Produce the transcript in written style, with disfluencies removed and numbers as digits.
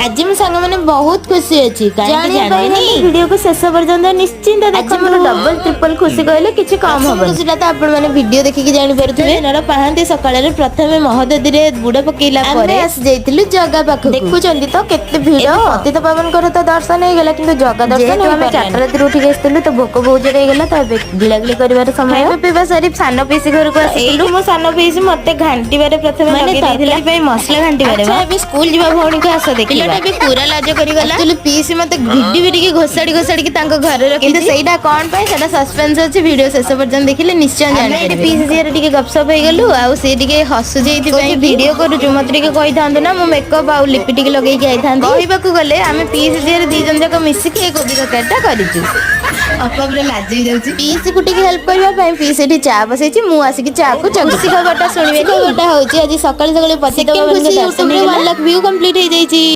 ଆଜି ମୁଁ ସାଙ୍ଗମାନେ ବହୁତ ଖୁସି ଅଛି। କାହିଁକି ଜାଣିବା ପାଇଁ ଜାଣିନି? ହେଲେ ଭିଡିଓକୁ ଶେଷ ପର୍ଯ୍ୟନ୍ତ ନିଶ୍ଚିନ୍ତ ଦେଖନ୍ତୁ। ମୋର ଡବଲ ଟ୍ରିପଲ ଖୁସି କହିଲେ କିଛି କମ ପ୍ରଥମ ହବନି। ଖୁସିଟା ତ ଆପଣମାନେ ଭିଡିଓ ଦେଖିକି ଜାଣିପାରୁଥିବେ। ଦିନର ପାହାନ୍ତି ସକାଳରେ ପ୍ରଥମେ ମହୋଦଧିରେ ବୁଡ ପକେଇଲା ଆମେ ପରେ ଆସି ଯାଇଥିଲୁ ଜଗା ପାଖକୁ। ଦେଖୁଛନ୍ତି ତ କେତେ ଭିଡ। ଏବେ ପତିତ ପାବନଙ୍କର ତ ଦର୍ଶନ ହେଇଗଲା, କିନ୍ତୁ ଜଗା ଦର୍ଶନ ଯେହେତୁ ଆମେ ହେଇପାରିଲାନି। 4ଟା ରାତିରୁ ଉଠିକି ଆସିଥିଲୁ, ତ ଭୋକ ବହୁତ ଜୋରେ ହେଇଗଲା। ତ ଏବେ ଗିଳାଗିଳି କରିବାର ସମୟ। ଖାଇବା ପିଇବା ସାରି ସାନ ପିଇସି ଘରକୁ ଆସିଥିଲୁ। ଏଇଠି ମୋ ସାନ ପିଇସି ମତେ ଘାଣ୍ଟିବାରେ ପ୍ରଥମେ ମାନେ ଲଗେଇ ଦେଇଥିଲା। ତରକାରୀ ପାଇଁ ମସଲା ଘାଣ୍ଟିବାରେ। ଆଚ୍ଛା, ଏବେ ସ୍କୁଲ ଯିବା ଭଉଣୀକୁ ଆସ ଦେଖିବା। ପିଲାଟା ବି ପୁରା ଲାଜ କରିଗଲା। ଆକ୍ଚୁଆଲି ପିଇସି ମତେ ଭିଡି ଭିଡିକି ଘୋଷାଡି ଘୋଷାଡିକି ତାଙ୍କ ଘରେ ରଖିଛି। କିନ୍ତୁ ସେଇଟା କଣ ପାଇଁ, ସେଟା ସସ୍ପେନ୍ସ ଅଛି। ଭିଡିଓ ଶେଷ ପର୍ଯ୍ୟନ୍ତ ଦେଖିଲେ ନିଶ୍ଚୟ ଆମେ ଏଠି ଜାଣିପାରିବେ। ପିଇସି ଝିଅରେ ଟିକେ ଗପସପ ହେଇଗଲୁ ଆଉ ସେ ଟିକେ ହସୁଛି ଏଇଥିପାଇଁ। ଭିଡିଓ କରୁଛୁ, ମତେ ଟିକେ କହିଥାନ୍ତୁ ନା, ମୁଁ ମେକଅପ୍ ଆଉ ଲିପି ଟିକେ ଲଗେଇକି ଆଇଥାନ୍ତି। କହିବାକୁ ଗଲେ ଆମେ ପିଇସି ଝିଅରେ ଦି ଜଣ ଯାକ ମିଶିକି ଏ କୋବି ତରକାରୀଟା କରିଛୁ। ଅପା ପୁରା ଲାଜେଇ ଯାଉଛି। ପିଇସିକୁ ଟିକେ ହେଲ୍ପ କରିବା ପାଇଁ ପିଇସି ଏଠି ଚା ବସେଇଛି, ମୁଁ ଆସିକି ଚା କୁ ଖୁସି ଖବରଟା ଶୁଣିବେ। ଖବରଟା ହଉଛି ଆଜି ସକାଳୁ ସକାଳୁ ପତିତ Second ପାବନଙ୍କ ଖୁସି ଦର୍ଶନ ୟୁଟ୍ୟୁବରେ 1 ଲାଖ ଭ୍ୟୁ କମ୍ପ୍ଲିଟ ହେଇଯାଇଛି।